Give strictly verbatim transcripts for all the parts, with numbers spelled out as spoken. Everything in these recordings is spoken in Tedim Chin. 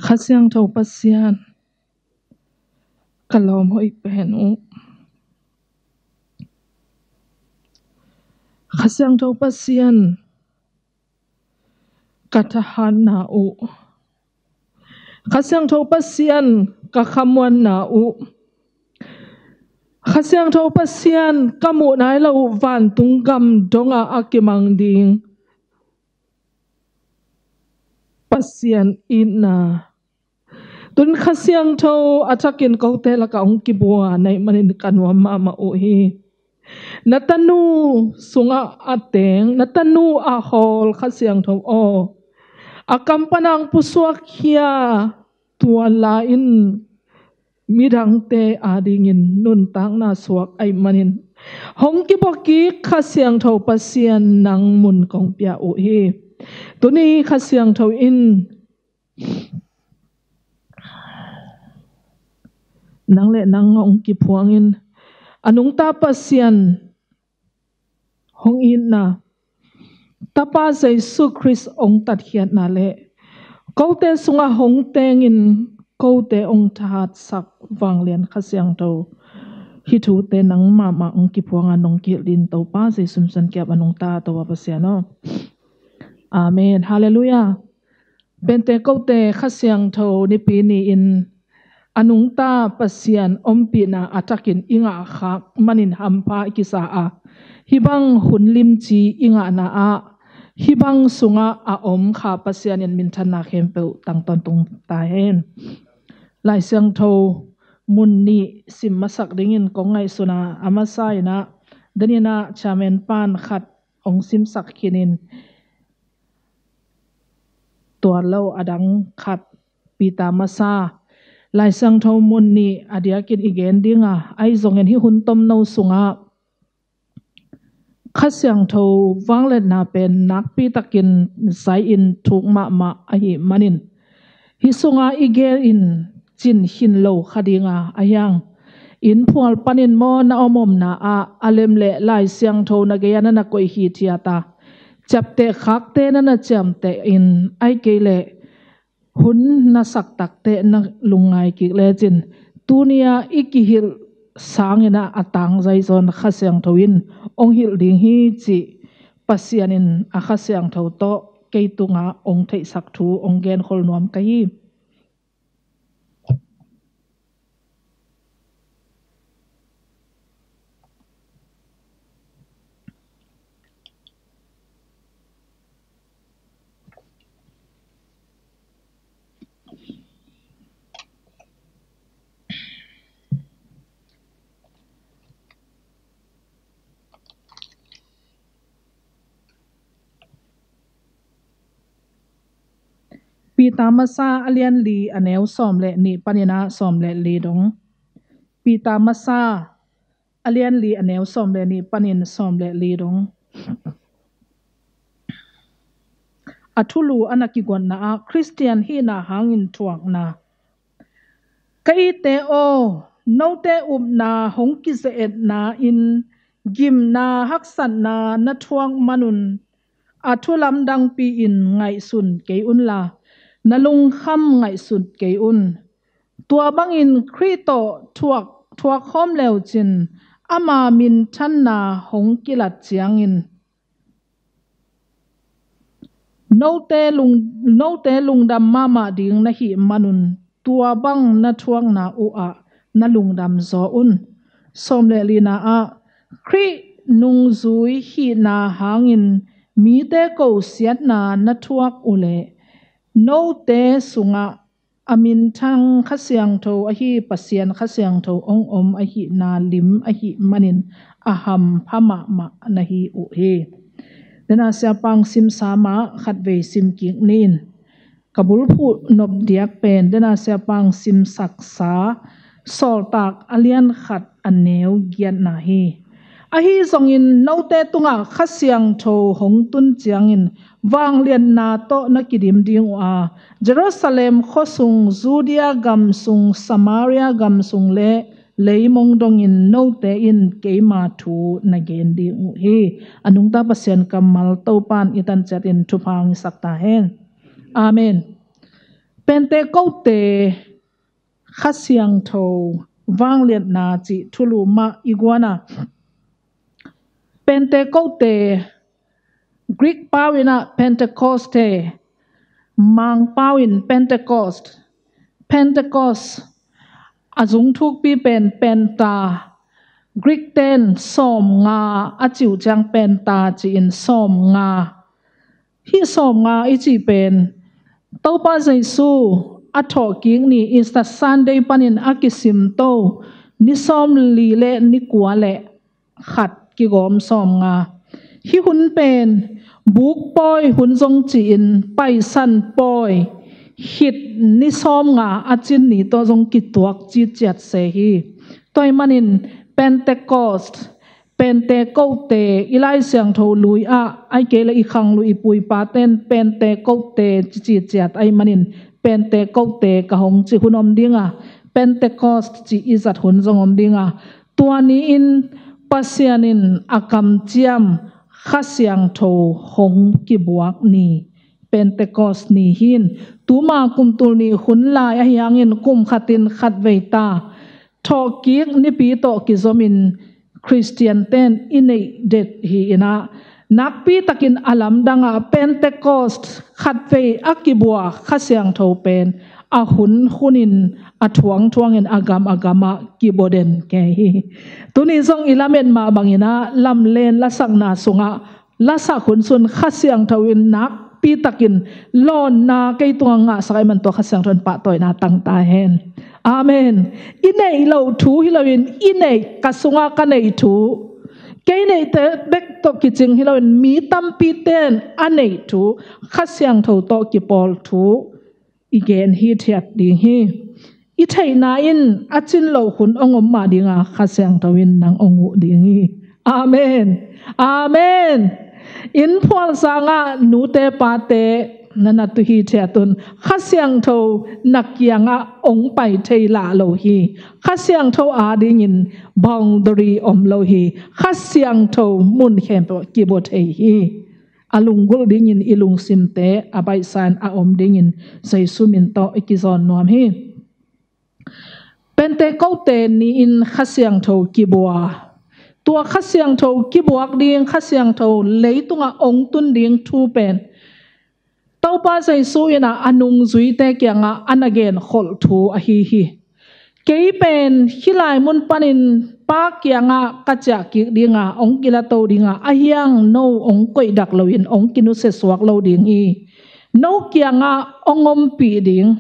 Kha Siangtho Pasian, ka lawm hoih pen uh. Kha Siangtho Pasian, ka thahatna uh. Kha Siangtho Pasian, ka khamuanna uh. Kha Siangtho Pasian, ka muh nai lo vantung gam dongah a kimang ding Pasian itna. Tun Kha Siangtho a thakin kote lakah hong kibua na hih manin ka nuam mahmah uh hi. Na tanu sungah a teng, na tanu a hawl Kha Siangtho aw, a kam panang pusuak khia, tua la in midangte adingin nuntakna suak ahih manin hong kibua kik Kha Siangtho Pasian, nang mun kong pia uh hi. Tuni Kha Siangtho in nang le nang hong kiphuangin, a nungta Pasian hong itna, Tapa Jesu Khrist hong tatkhiatna le kote sungah hong tengin kote hong thahatsak vanglian Kha Siangtho, hih thute nang mahmah hong kiphuanga nong kihilh dingin Topa Jesu min suang kiap a nungta Topa Pasian aw. Amen. Halleluiah. Pentekote Kha Siangtho Nipi ni-in a nungta Pasian ompihna a thakin i ngahkhak manin hampha i kisa a, hih bang hun limci i ngahna ah hih bang sungah a om Kha Pasian in minthanna khempeuh tang tawntung ta hen. Lai Siangtho mun nih sim masak dingin kong ngaihsun a, a masa in ah, den in ah chairman pan khat hong simsak khinin, tua lo a dang khat, Peter masa, Lai Siangtho mun nih a diakin i gen ding a, ahi zongin hih hun tomno sungah Kha Siangtho vangliatna pen nakpi takin zai-in thuk mahmah ahih manin, hih sungah i gel in cin khin lo kha ding a, a hiang in phual panin maw, na om omna ah a lem le Lai Siangtho na gei-ah na na koih hithiat a, ciapteh khakte na na ciamteh in, ahih kei leh hun na sak takteh na lungngai kik lecin, tuni-ah i kihilh sangin ah a tangzai zawn Kha Siangtho in hong hilh ding hi cih Pasian in a Kha Siangtho tawh kei tungah hong theihsak thu hong genkhol nuam ka hi. Peter masa a lian li a neu sawm le nih panin ah sawm le li dong. Peter masa a lian li a neu sawm le nih panin sawm le li dong. A thulu a na kiguatna ah Khristian hihna hangin thuakna. Ka itte aw, note upna hong kize-etna in gimna haksatna na thuak manun, a thu lamdangpi-in ngaihsun kei unla, na lungkham ngaihsut kei un. Tua bangin Khrih tawh thuak, thuak khawm leucin ama minthanna hong kilat ciangin, note lung, note lungdam mahmah ding na hih manun, tua bang na thuakna uhah na lungdam zaw un. Sawm le lina ah, Khrih nungzui hihna hangin mite kosiatna na thuak uhleh, note sungah a minthang Kha Siangtho ahi Pasian Kha Siangtho hong om ahihna lim ahih manin a hampha mahmah na hi uh hi. Dena siapang simsa mah khatvei simkik ni in. Ka bulphuh nop diak pen dena siapang simsaksa Sawltak a lian khat a neu giatna hi. Ahi zongin note tungah Kha Siangtho hong tun ciangin vangliatna tawh na kidim ding uh a, Jerusalem khuasung, Judea gamsung, Samaria gamsung le leimong dongin note in keima thu na gen ding uh hi. A nungta Pasian kammal Topan i tanciatin thupha hong hisak ta hen. Amen. Pentecost-te Kha Siangtho vangliatna cih thulu mah i guan a, Pentecost-te, Greek pau in ah Pentecost-te, Mang pau in Pentecost. Pentecost a zung thukpi pen penta, Greek ten sawmnga a cih uh ciang penta ci-in sawmnga. Hih sawmnga i cih pen Topa Jesu a thawhkik ni Easter Sunday panin a kisimto ni sawmli le ni kua le khat kigawm sawmnga. Hih hun pen bukpawi hun zong ci-in Paisan pawi khit ni sawmnga a cin ni tawh zong kituak citciat se hi. Tua ahih manin Pentecost, Pentecost-te i Lai Siangtho lui ah, ahih kei leh i khangluh i pu i paten Pentecost-te cici ciat ahih manin Pentecost-te ka hong ci hun om ding a, Pentecost ci i zat hun zong om ding a, tua ni-in Pasian in a kamciam Kha Siangtho hong kibuak ni, Pentecost ni hi. Tuma kum tul nih hun lai ahi hangin kum khatin khatvei ta thawhkik nipi tawh kizomin Khristian ten i neih det hi in ah, nakpi takin a lamdang ah Pentecost khatvei a kibua Kha Siangtho pen a hun hunin, a thuang thuangin, a gam a gam ah kibua den kei hi. Tuni zong i lamet mah bangin ah lamlen lasakna sungah lasak hun sun Kha Siangtho in nakpi takin lawnna kei tungah ngahsak ahih man tua Kha Siangtho in pahtawina tang ta hen. Amen. I neih loh thu hi loin i neih, ka sungah ka neih thu, kei neihte bek tawh kicing hi loin mi tampi ten a neih thu, Kha Siangtho tawh kipawl thu i gen hithiat ding hi. I theihna in a cin loh hun hong om mah ding a, Kha Siangtho in nang hong huh ding hi. Amen. Amen. Inn phual sangah nute pate na na tu hithiat un, Kha Siangtho na kiangah hong pai thei lah lo hi. Kha Siangtho adingin boundary om lo hi. Kha Siangtho mun khempeuh kibua thei hi. A lunggulh dingin i lungsimte a baihsa in a om dingin Jesu min tawh i kizawn nuam hi. Pentecost-te ni-in Kha Siangtho kibua. Tua Kha Siangtho kibuak ding, Kha Siangtho leitungah hong tun ding thu pen Topa Jesu in ah a nungzuite kiangah a na genkholh thu ahi hi. Kei pen hih lai mun panin Pa kiangah ka ciah kik ding a, hong kilato ding a, ahi hang no hong koihdak loin hong kinusia suak lo ding hi. No kiangah hong ompih ding.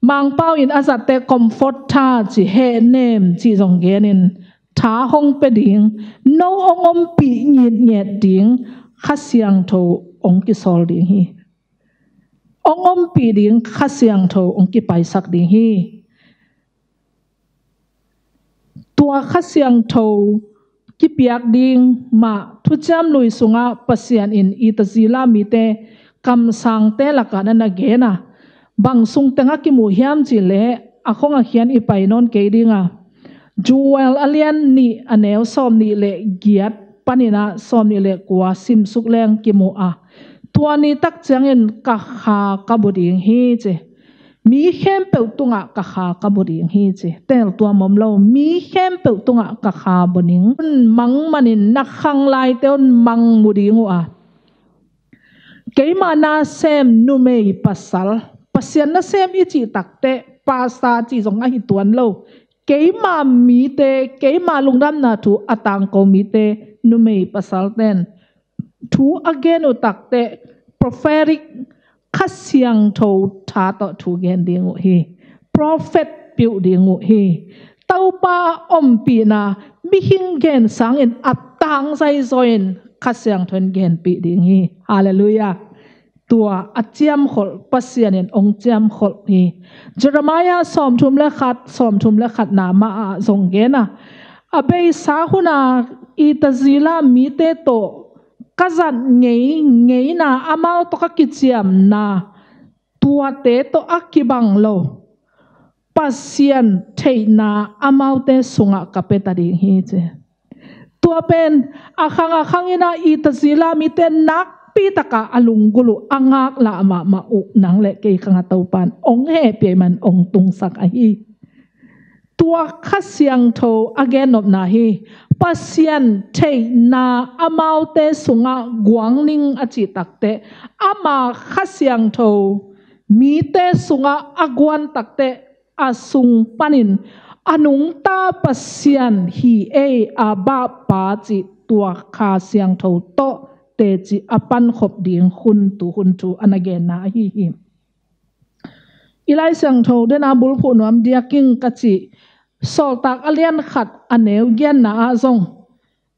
Mangpau in a zatte Comforter ci, hehnem ci zong genin, tha hong pia ding, no hong ompih ngitnget ding Kha Siangtho hong kisawl ding hi. Hong ompih ding Kha Siangtho hong kipaisak ding hi. Tua Kha Siangtho kipiak ding mah Thuciam Lui sungah Pasian in itazila mite kamsangte lakah na na gen a, bang sung tengah kimu hiam cih leh a khong a khian i pai nawn kei ding a, Joel a lian nih a neu sawmnih le giat panin ah sawmnih le kua simsuk leng kimu a, tua ni tak ciangin ka Kha ka bua ding hi ci. Mi khempeuh tungah ka Kha ka bua ding hi ci. Tel tuam om lo, mi khempeuh tungah ka Kha bua ding. Mang manin na khang laite un mang mu ding uh a, keima nasem numei pasal, Pasian nasem i cih takteh pastor cih zong ahi tuan lo. Keima mite, keima lungdamna thu a tangko mite, numei pasal ten thu a gen uh takteh prophetic, Kha Siangtho tha tawh thu gen ding uh hi. Prophet peuh ding uh hi. Topa ompihna mihing gen sangin a tang zaizaw in Kha Siangtho in genpih ding hi. Halleluiah. Tua a ciamkholh Pasian in hong ciamkholh hi. Jeremiah sawmthum le khat, sawmthum le khatna mah ah zong gen a, a beisa huna itazila mite tawh ka zat ngei ngeina, amau tawh ka kiciamna, tuate tawh a kibang lo Pasian theihna amaute sungah ka pia ta ding hi ci. Tua pen a khang a khangin ah itazila mite nak nakpi takah a lunggulh uh a ngaklah mahmah uh nang le kei khangah Topan ong hehpih man ong tungsak ahi. Tua Kha Siangtho a gennopna hi. Pasian theihna amaute sungah guang ning a cih takteh ama Kha Siangtho mite sungah a guan takteh a sung panin a nungta Pasian hi ei, Abba Pa cih tua Kha Siangtho tawh teci a pankhop ding hun tu hun thu a na genna ahi hi. I Lai Siangtho dena bulphuh nuam diakin ka cih Sawltak a lian khat a neu gianna ah zong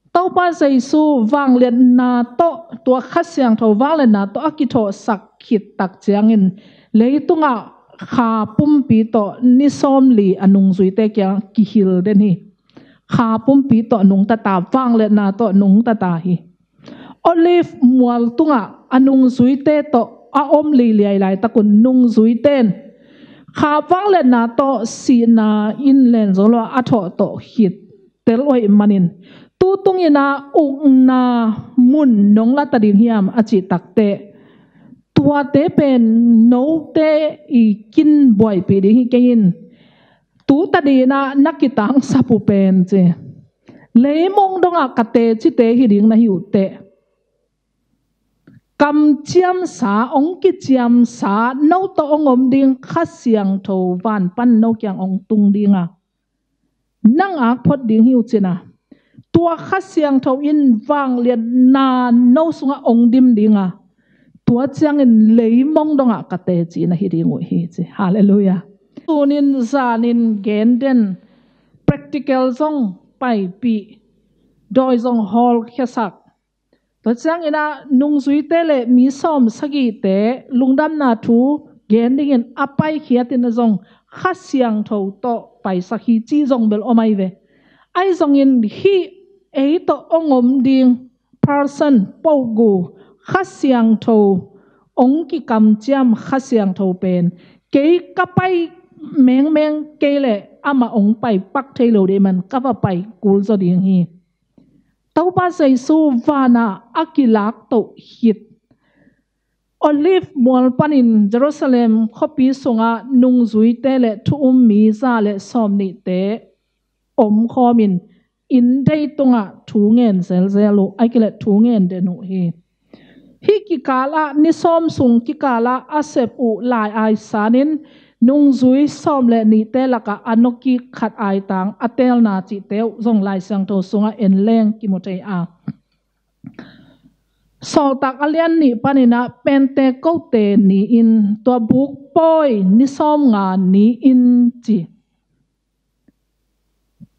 Topa Jesu vangliatna tawh, tua Kha Siangtho vangliatna tawh a kithawhsak khit tak ciangin leitungah kha pumpi tawh ni sawmli a nungzuite kiang kihil den hi. Kha pumpi tawh nungta ta, vangliatna tawh nungta ta hi. Olive mual tungah a nungzuite tawh a om liliai laitakun nungzuite in kha vangliatna tawh sihna in len zo lo a thawh tawh khit tel uh ahih manin, tu tungin ah ukna mun nong la ta ding hiam a cih takteh, tuate pen note i kin buaipih ding hi kei in, tu tadin ah na kitangsap uh pen ci, leimong dongah ka tecite hi ding na hi uh teh, kamciamsa, ong kiciamsa, no tawh ong om ding Kha Siangtho van pan no kiang ong tung ding a, nang ak phot ding hi uh cin a, tua Kha Siangtho in vangliatna no sungah ong dim ding a, tua ciangin leimong dongah ka teci na hi ding uh hi ci. Halleluiah. Tunin zanin gen den, practical zong paipih, dawi zong hawlkhiasak. Tua ciangin ah nungzuite le mi sawm sagihte lungdamna thu gen dingin a paikhiatin ah zong Kha Siangtho tawh paisak hi cih zong bel om ahi ve. Ahi zongin hih ei tawh ong om ding person, pogu, Kha Siangtho, ong kikamciam Kha Siangtho pen kei ka pai mengmeng kei le amah ong pai pak thei lo dih man ka va pai kul zaw ding hi. Topa Jesu vanah a kilak toh khit Olive mual panin Jerusalem khuapi sungah nungzuite le thu um mi za le sawmnihte omkhawmin inn dei tungah thu ngen zelzel uh, ahih kei leh thu ngen den uh hi. Hih kikalah, ni sawm sung kikalah a sep uh lai aisanin nungzui sawm le nihte lakah a nokik khat aitang a teelna cihte uh zong Lai Siangtho sungah en leng kimu thei a. Sawltak a lian nih panin ah Pentekote ni-in, tua bukpawi ni sawmnga ni-in ci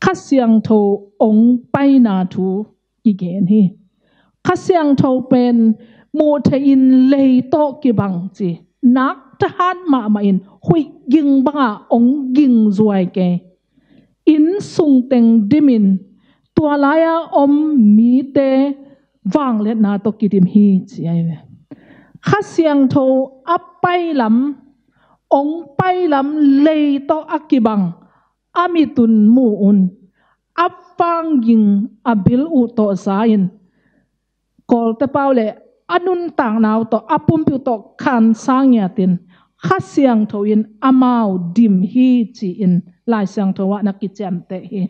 Kha Siangtho ong paina thu kigen hi. Kha Siangtho pen muh theihin lei tawh kibang ci, nak thahat mahmah in huih ging bangah ong ging zuai kei. Inn sung teng dimin tua lai-a om mite vangliatna tawh kidim hi ci ahi ve. Kha Siangtho a pailam, ong pailam lei tawh a kibang a mit un mu un, a vangging a bil uh tawh za-in Kawlte pau le a nuntakna uh tawh, a pumpi uh tawh khansa ngiatin Kha Siangtho in amau dim hi ci-in Lai Siangtho ah na kiciamteh hi.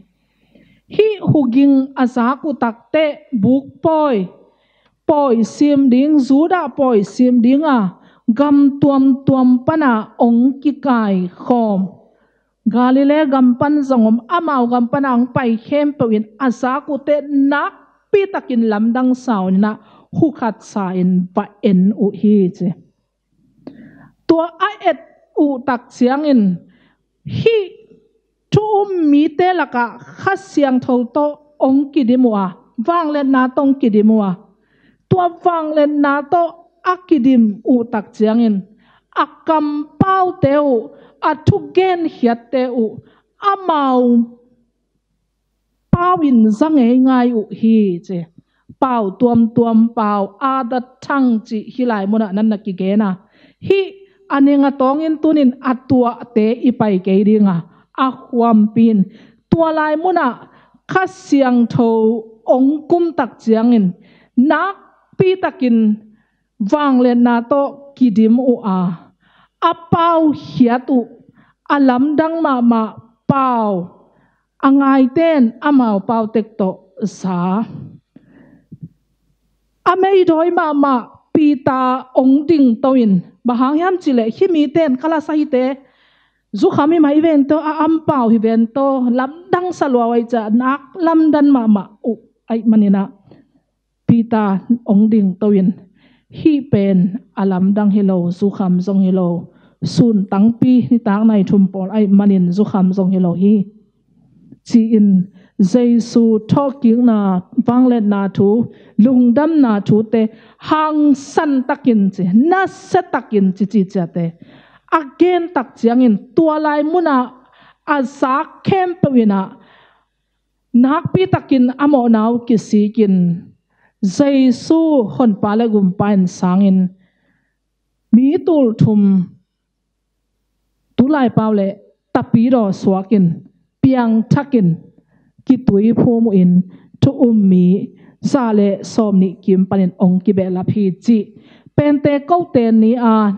Hih huging a zak uh takteh bukpawi, pawi sim ding, Judah pawi sim ding a gam tuamtuam pana ong kikai khawm, Galilee gam pan zong om, amau gam pana ong pai khempeuh in a zak uh teh nakpi takin lamdang sa un ah hukhat sa-in va en uh hi ci. Tua a et uh tak ciangin hih thu um mite lakah Kha Siangtho tawh ong kidim uh a, vangliatna tawh ong kidim uh a, tua vangliatna tawh a kidim uh tak ciangin a kampaute uh, a thugenkhiatte uh amau pau in za ngeingai uh hi ci. Pau tuamtuam pau, adat thang cih hih lai munah nan na kigen a, hih a ning a tawngin tunin a tuahte i pai kei ding a, a huampi in tua lai munah Kha Siangtho ong kum tak ciangin nakpi takin vangliatna tawh kidim uh a, a pau khiat uh, a lamdang mahmah pau, a ngaite in amau pau tek tawh za. A meidawi mahmah Peter hong dingto in, bang hang hiam cih leh hih mite in Kala sahite zukham hi mah hi ven tawh, a ampau hi ven tawh, lamdang sa lua uh ahih ciangin nak lamdang mahmah uh ahih manin ah, Peter hong dingto in, hih pen a lamdang hi lo, zukham zong hi lo, sun tangpi nitak nai thum pawl ahih manin zukham zong hi lo hi, ci-in Jesu thawhkikna, vangliatna thu, lungdamna thute hangsan takin ci, nasia takin ci, ci ciate a gen tak ciangin, tua lai munah a zak khempeuh in ah nakpi takin a mawhna uh kisikin, Jesu Honpa le Gumpa in sangin, mi tul thum, tulai pau le tapidaw suakin, piangthakin, kituiphum uh in, thu um mi za le sawmnih kim panin hong kibehlap hi, cih Pentecost ni a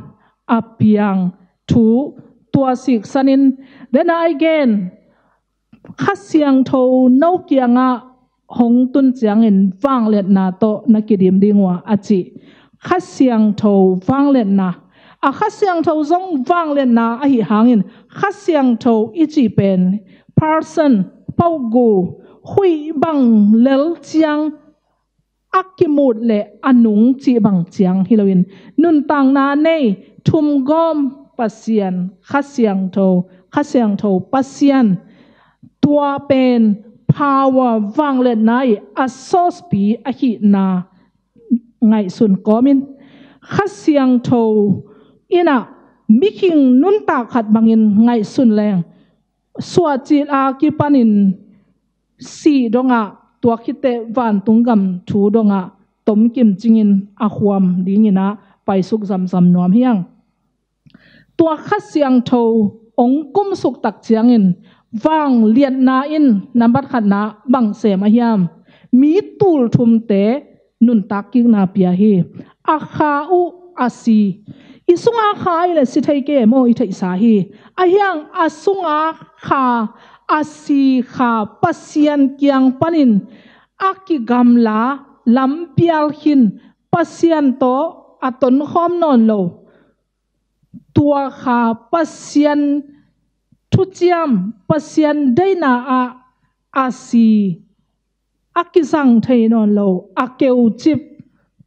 a piang thu, tua siksanin, then again, Kha Siangtho no kiangah hong tun ciangin vangliatna tawh na kidim ding uh a, a ci. Kha Siangtho vangliatna, a Kha Siangtho zong vangliatna ahih hangin, Kha Siangtho i cih pen person, pawlgu, huih bang lel ciang a kimut le a nung cih bang ciang hi loin, nuntakna nei, thumgawm Pasian, Kha Siangtho, Kha Siangtho Pasian, tua pen power, vangliatna i a source pi ahihna ngaihsun kawmin, Kha Siangtho in ah mikhing nuntak khat bangin ngaihsun leng, suahcil a kipanin sih dongah, tua khit teh vantung gam thu dongah tomkim cingin a khuam dingin ah paisuk zamzam nuam hi hang. Tua Kha Siangtho hong kumsuk tak ciangin vangliatna in nambat khatna bang sem a hiam? Mi tul thumte nuntak kikna pia hi. A kha uh a si. I sunga kha i le si thei kei maw, i theihsa hi. Ahi hang a sunga kha, a si kha Pasian kiang panin a kigamla, lampial khin, Pasian tawh a tonkhawm nawn lo, tua kha Pasian thuciam, Pasian deihna ah a si, a kizang thei nawn lo, a keucip,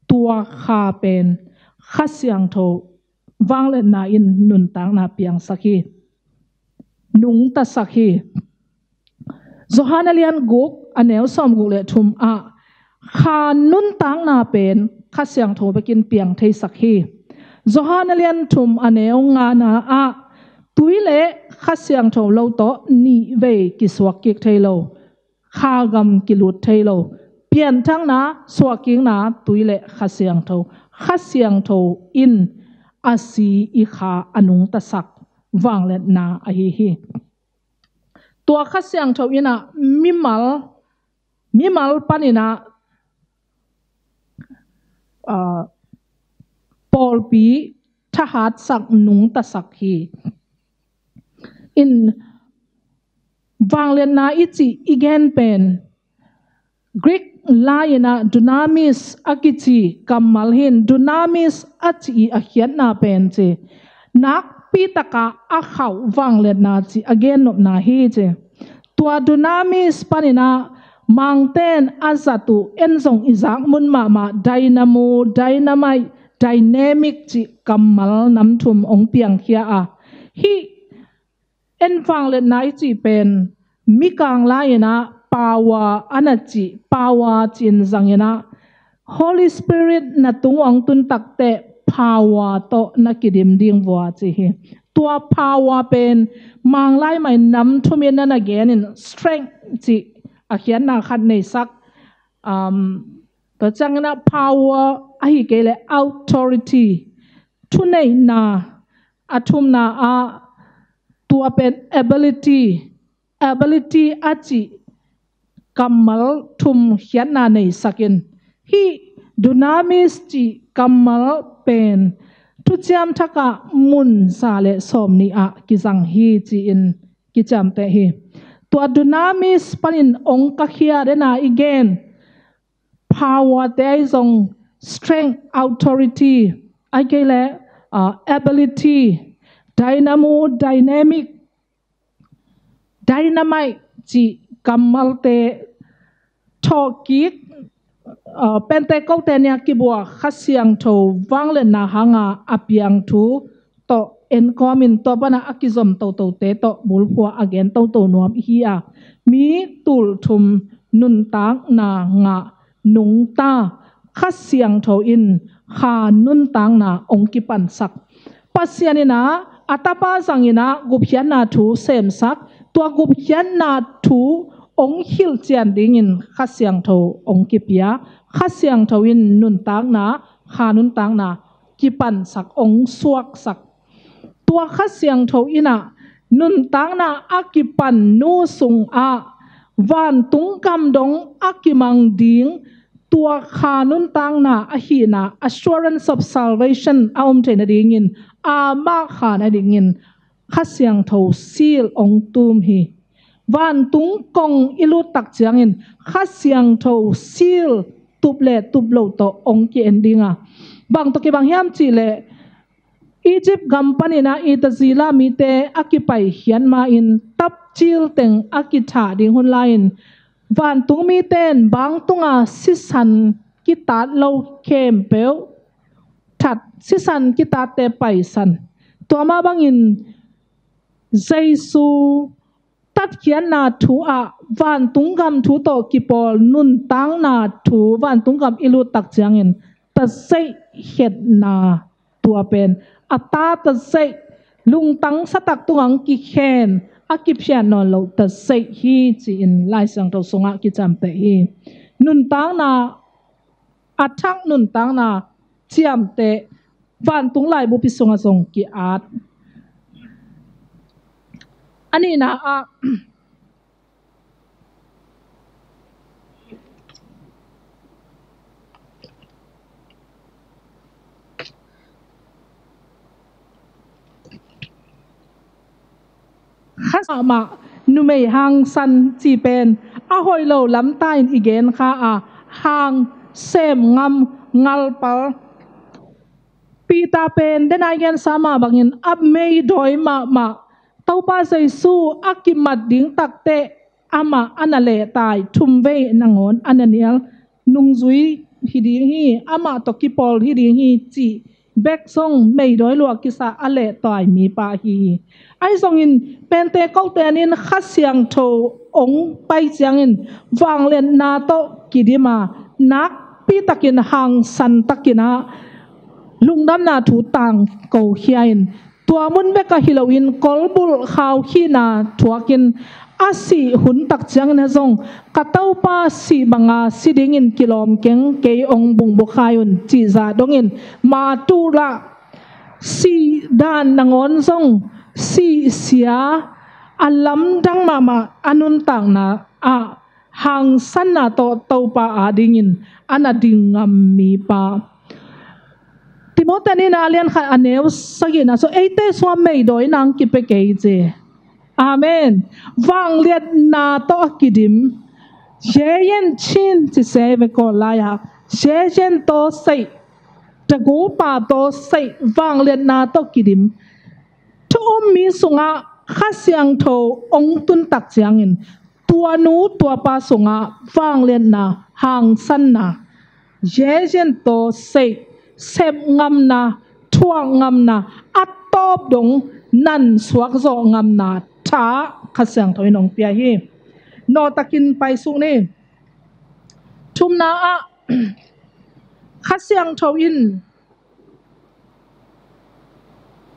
tua kha pen Kha Siangtho vangliatna in nuntakna piangsak hi, nungtasak hi. Johan a lian guk, a neu sawmguk le thum ah, kha nuntakna pen Kha Siangtho bekin piang theisak hi. Johan a lian thum, a neu ngana ah, tui le Kha Siangtho lo tawh nih vei kisuak kik thei lo, kha gam kilut thei lo, pianthakna, suahkikna, tui le Kha Siangtho, Kha Siangtho in a si i kha a nungtasak vangliatna ahi hi. Tua Kha Siangtho in ah mimal, mimal panin ah, ah, pawlpi thahatsak, nungtasak hi. In vangliatna i cih i gen pen Greek lai-in ah dunamis a kici kammal hi-in, dunamis a cih i a khiatna pen ci, nakpi takah a khauh vangliatna cih a gennopna hi ci. Tua dunamis panin ah Mangte'n a zat uh, en zong i zak mun mahmah, dynamo, dynamite, dynamic cih kammal nam thum hong piangkhia a, hih en vangliatna i cih pen mikang lai-in ah power a na cih, power ci-in zangin ah Holy Spirit na tung uh hong tun tak teh power tawh na kidim ding vua ci hi. Tua power pen Manglai mah in nam thum in na na genin strength cih a khiatna khat neisak. Um, tua ciangin ah power ahi kei leh authority, thuneihna, a thumna ah tua pen ability, ability a cih kammal thum khiatna neisakin, hih dunamis cih kammal pen Thuciam Thak ah mun za le sawmnih ah kizang hi ci-in kiciamteh hi. Tua dunamis panin ong kakhia dena i gen power te ahi zong strength, authority, ahih kei leh, ah, ability, dynamo, dynamic, dynamite cih kammalte thawhkik, ah, Pentecost ni a kibuak Kha Siangtho vangliatna hanga a piang thu tawh enkawmin tua pana a kizom totote tawh bulphuh a gen toto nuam hi a, mi tulthum nuntakna ngah nungta Kha Siangtho in kha nuntakna ong kipansak. Pasian in ah a tapa zangin ah gupkhiatna thu semsak, tua gupkhiatna thu ong hilhcian dingin Kha Siangtho ong kipia. Kha Siangtho in nuntakna, kha nuntakna kipansak, ong suaksak. Tua Kha Siangtho in ah nuntakna a kipan nu sungah vantung gam dong a kimang ding, tua kha nuntakna ahihna, assurance of salvation, a om theih nadingin, amah kha nadingin Kha Siangtho seal ong tum hi. Vantung kong i lut tak ciangin Kha Siangtho seal tup le tup lo tawh ong ki-en ding a, bang tawh kibang hiam cih leh Egypt gam panin ah Itazila mite a kipaikhiat ma-in tapcil teng a kithah ding hun lai-in vantung mite in bang tunga sisan kitat lo khempeuh that, sisan kitatte paisan. Tua mah bangin Jesu tatkhiatna thu ah vantung gam thu tawh kipawl nuntakna thu, vantung gam i lut tak ciangin tazeih khetna, tua pen a ta tazeih, lungtang satak tungah kikhen, a kiphiat nawn lo tazeih hi ci-in Lai Siangtho sungah kiciamteh hi. Nuntakna, a thak nuntakna ciamteh, vantung laibupi sungah zong ki-at. A nihna ah Kha Siangtho mah numei hangsan cih pen a hoih lo lamta in i gen kha a, hang, sem ngam, ngalpal. Peter pen dena i gensa mah bangin a meidawi mahmah, Topa Jesu a kimat ding takteh amah a na lehtai thumvei nangawn a na nial, nungzui hi ding hi, amah tawh kipawl hi ding hi cih bek zong meidawi lua kisa a lehtai mipa ahi hi. Ahi zongin Pentecost ni-in Kha Siangtho ong pai ciangin vangliatna tawh kidim a, nakpi takin hangsan takin ah lungdamna thu tangko khia in, tua mun bek ahi loin kolbulh khaukhina thuakin a sih hun tak ciangin ah zong, ka Topa sih banga si dingin kilawm keng, kei ong bungbukhai un cih zah dongin, mah tu lah sih dan nangawn zong sih sia a lamdang mahmah a nuntakna ah hangsanna tawh Topa adingin a na ding ngam mipa. Timoti nihna a lian khat a neu sagihna sung, eite sungah meidawi nang kipia kei ci. Amen. Vangliatna tawh a kidim. Yeyen chin ci se ve ko laya. Yeyen to sei. Tagupa to sei. Vangliatna tawh kidim. Thu um mi sungah Kha Siangtho ong tun tak ciangin tua nu tua pa sungah vangliatna, hangsanna, yeyen to sei, sep ngamna, thuak ngamna, a tawp dong nan suak zawh ngamna tha Kha Siangtho in ong pia hi. Nawtakin paisuk ni. Thumna ah Kha Siangtho in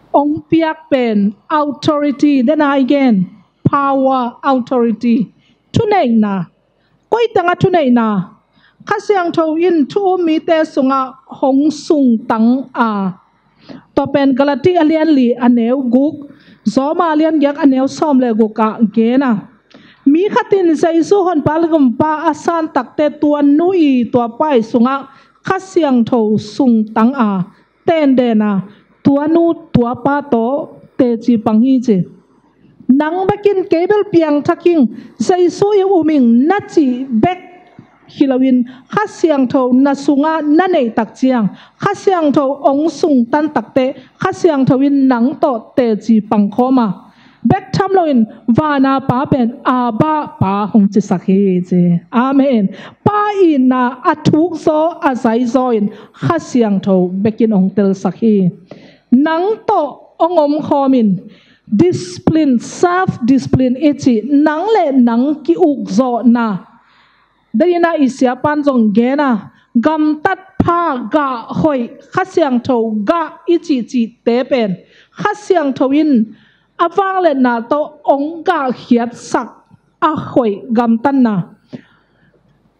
ong piak pen authority, dena i gen power, authority, thuneihna. Koi tengah thuneihna? Kha Siangtho in thu um mite sungah hong sungtang a. Tua pen Galati a lian li a neu guk, Roma a lian giat a neu sawm le guk ah gen a. Mi khat in Jesu honpa le gumpa a san takteh tua nu i tua pa i sungah Kha Siangtho sungtang a tenden a, tua nu tua pa tawh teci pang hi ci. Nang bekin kei bel piangthak ing, Jesu i um ing na cih bek hi loin, Kha Siangtho na sungah na neih tak ciang, Kha Siangtho hong sungtan takteh, Kha Siangtho in nang tawh teci pangkhawm a, bek tham loin vana Pa pen Abba Pa hong cisak hi ci. Amen. Pa itna a thukzaw a zaizaw in Kha Siangtho bekin hong telsak hi. Nang tawh hong omkhawm in, discipline, self discipline i cih, nang le nang ki-ukzawhna. Deihna i siapan zong gen a, gamtat pha, gah hoih, Kha Siangtho gah i cihcihte pen Kha Siangtho in a vangliatna tawh hong gahkhiatsak a hoih gamtatna.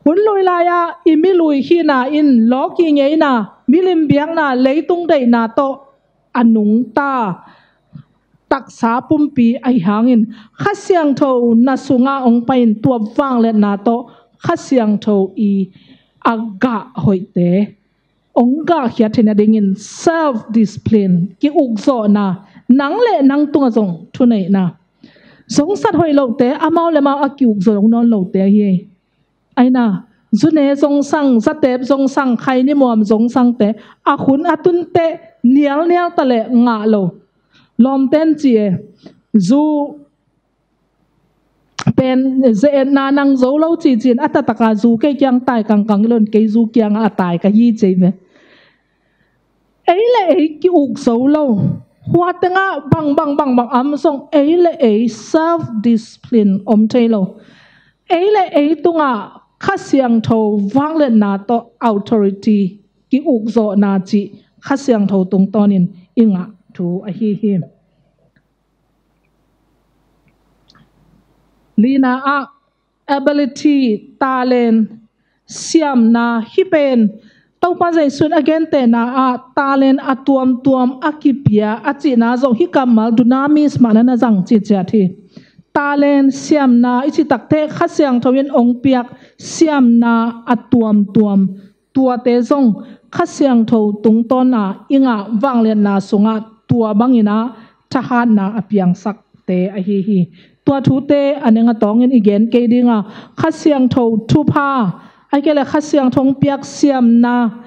Hun lui lai-ah i milui hihna in lawki ngeina, milim biakna, leitung deihna tawh a nungta taksa pumpi ahi hangin, Kha Siangtho na sungah hong pai-in tua vangliatna tawh Kha Siangtho i a gah hoihte hong gahkhiat theihna dingin self discipline, ki-ukzawhna, nang le nang tungah zong thuneihna. Zongsat hoih lote, amau le mau a ki-ukzawh nawn lote ahi. Aina, zune zong sang, zatep zong sang, khaini muam zong sangte a hun a tunte nialnial ta le ngah lo. Lawmten ci e, zu pen ze-etna nang zo lo ci cin, a tataka zu kei kiang tai kangkang i lon, kei zu kiangah a tai ka hi ci ve. Ei le ei ki-uk zo lo. Hua tengah bang bang bang bang am zong ei le ei self discipline om thei lo. Ei le ei tungah Kha Siangtho vangliatna tawh authority ki-ukzawhna cih Kha Siangtho tungtawnin i ngah thu ahi hi. Lina ah ability, talent, siamna, hih pen Topa Jesuh in a gentehna ah talent a tuamtuam a kipia a cihna zong hih kammal dunamis mah na na zang cihciat hi. Talent, siamna i cih takteh Kha Siangtho in ong piak siamna a tuamtuam tuate zong Kha Siangtho tungtawna i ngah vangliatna sungah tua bangin ah thahatna a piangsakte ahi hi. Tua thute a neng a tawngin i gen kei dinga, Kha Siangtho thupha, ahih kei leh Kha Siangtho hong piak siamna,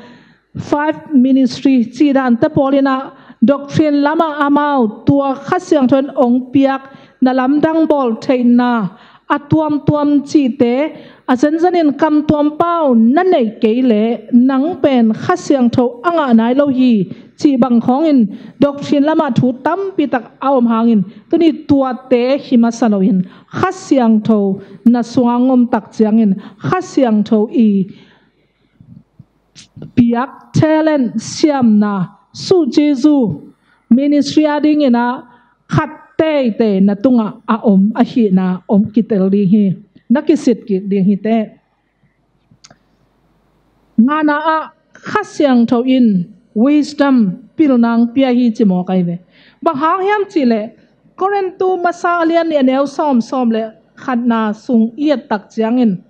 five ministry cih dante pawlin ah doctrine lamah amau tua Kha Siangtho in ong piak na lamdang bawl theihna a tuamtuam cihte a zenzenin kamtuam pau na neih kei leh nang pen Kha Siangtho a ngah nai lo hi cih bang khawngin doctrine lamah thu tampi tak a om hangin tuni tuate hi masa loin Kha Siangtho na sungah ngom tak ciangin Kha Siangtho i piak talent siamna suh Jesuh ministry a dingin ah khat teitei na tungah a om ahihna om kitel ding hi. Na kisit kik ding hi teh. Ngana ah Kha Siangtho in wisdom pilna ong pia hi ci mawk ahi ve. Bang hang hiam cih leh Korintu masa a lian nih a neu sawm, sawm le khatna sung i et tak ciangin